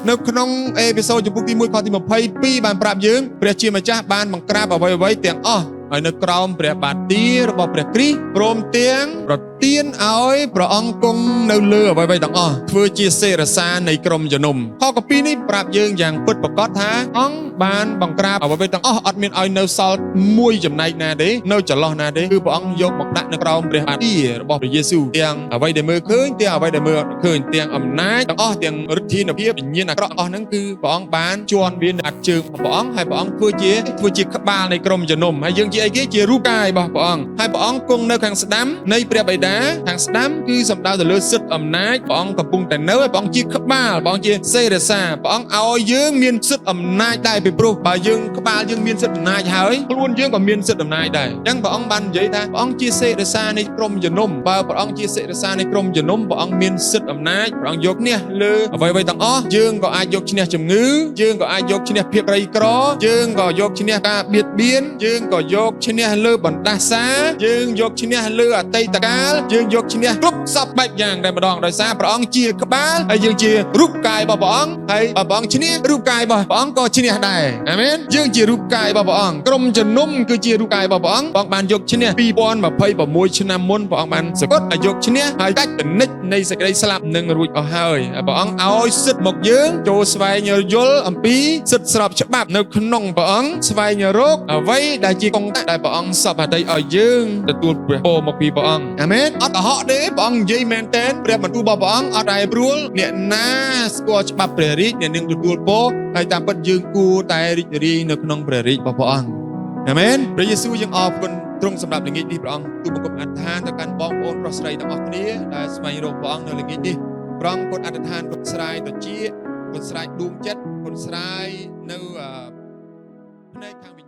នៅក្នុងអេពីសូតជំពូកទី1ខទី22បានប្រាប់យើងព្រះជាម្ចាស់បានបង្ក្រាបអ្វីៗទាំងអស់ហើយនៅក្រោមព្រះបាទទារបស់ព្រះគ្រីស្ទព្រមទាំងប្រទានឲ្យព្រះអង្គគង់នៅលើអ្វីៗទាំងអស់ធ្វើជាសេរសានៃក្រុមជំនុំខកពីនេះប្រាប់យើងយ៉ាងពិតប្រាកដថាអង្គបានបង្ក្រាបអ្វីៗទាំងអស់អត់មានឲ្យនៅសល់មួយចំណែកណាទេនៅចន្លោះណាទេគឺព្រះអង្គយកមកដាក់នៅក្រោមព្រះបាទទារបស់ព្រះយេស៊ូវទាំងអ្វីដែលមើលឃើញទាំងអ្វីដែលមើលអត់ឃើញទាំងអំណាចទាំងអស់ទាំងឫទ្ធានុភាពវិញ្ញាណអាក្រក់អស់ហ្នឹងគឺព្រះអង្គបានជន់វានៅអត់ជើងរបស់ព្រះអង្គហើយព្រះអង្គធ្វើជាក្បាលនៃក្រុមជំនុំហើយយើងជាអីគេជារូបកាយរបស់ព្រះអង្គហើយព្រះអង្គគង់នៅខាងស្ដាំនៃព្រះបិតាខាងស្ដាំគឺសំដៅទៅលើសិទ្ធិអំណាចព្រះអង្គកំពុងតែនៅហើយព្រះអង្គជាក្បាលព្រះអង្គជាសេរសាព្រះអង្គឲ្យយើងមានសិទ្ធិអំណាចដែរពីព្រោះបើយើងក្បាលយើងមានសិទ្ធិអំណាចហើយខ្លួនយើងក៏មានសិទ្ធិអំណាចដែរអញ្ចឹងព្រះអង្គបាននិយាយថាព្រះអង្គជាសេរសានៃក្រុមជំនុំបើព្រះអង្គជាសេរសានៃក្រុមជំនុំព្រះអង្គមានសិទ្ធិអំណាចព្រះអង្គយកឈ្នះលើអ្វីៗទាំងអស់យើងក៏អាចយកឈ្នះជំងឺយើងក៏អាចយកឈ្នះភាពក្រីក្រយើងក៏យកឈ្នះការបៀតបៀនយើងក៏យកឈ្នះលើបណ្ដាសាយើងយកឈ្នះលើអតីតកាលយើងយកឈ្នះគ្រប់សពបែបយ៉ាងតែម្ដងដោយសារព្រះអង្គជាក្បាលហើយយើងជារូបកាយរបស់ព្រះអង្គហើយបើព្រះអង្គឈ្នះរូបកាយរបស់ព្រះអង្គក៏ឈ្នះដែរអាមែនយើងជារូបកាយរបស់ព្រះអង្គក្រុមជំនុំគឺជារូបកាយរបស់ព្រះអង្គព្រះអង្គបានយកឈ្នះ2026ឆ្នាំមុនព្រះអង្គបានសគត់ឲ្យយកឈ្នះហើយកាច់ពាណិជ្ជនៃសេចក្តីស្លាប់នឹងរួចអស់ហើយហើយព្រះអង្គឲ្យសិទ្ធិមកយើងចូលស្វែងយល់អំពីសិទ្ធិស្របច្បាប់នៅក្នុងព្រះអង្គស្វែងរកអ្វីដែលជាកុងតាក់ដែលព្រះអង្គសពហតីឲ្យយើងទទួលព្រះពរមកពីព្រះអង្គអាមែនអត់កុហកទេព្រះអង្គនិយាយមែនទែនព្រះបន្ទូលរបស់ព្រះអង្គអត់ដែលព្រួលអ្នកណាស្គាល់ច្បាប់ព្រះរាជអ្នកនឹងទទួលពរហើយតាមពិតយើងគួរតែរីករាយនៅក្នុងព្រះរាជរបស់ព្រះអង្គអាមែនព្រះយេស៊ូវយើងអរគុណទ្រង់សម្រាប់ល្ងាចនេះព្រះអង្គទូលបង្គំអធិដ្ឋានទៅកាន់បងប្អូនប្រុសស្រីទាំងអស់គ្នាដែលស្វែងរកព្រះអង្គនៅល្ងាចនេះព្រះអង្គគុណអធិដ្ឋានគុណស្រាយត្រចៀកគុណស្រាយដួងចិត្តគុណស្រាយនៅអឺភ្នែកខាងវិញ្ញាណ។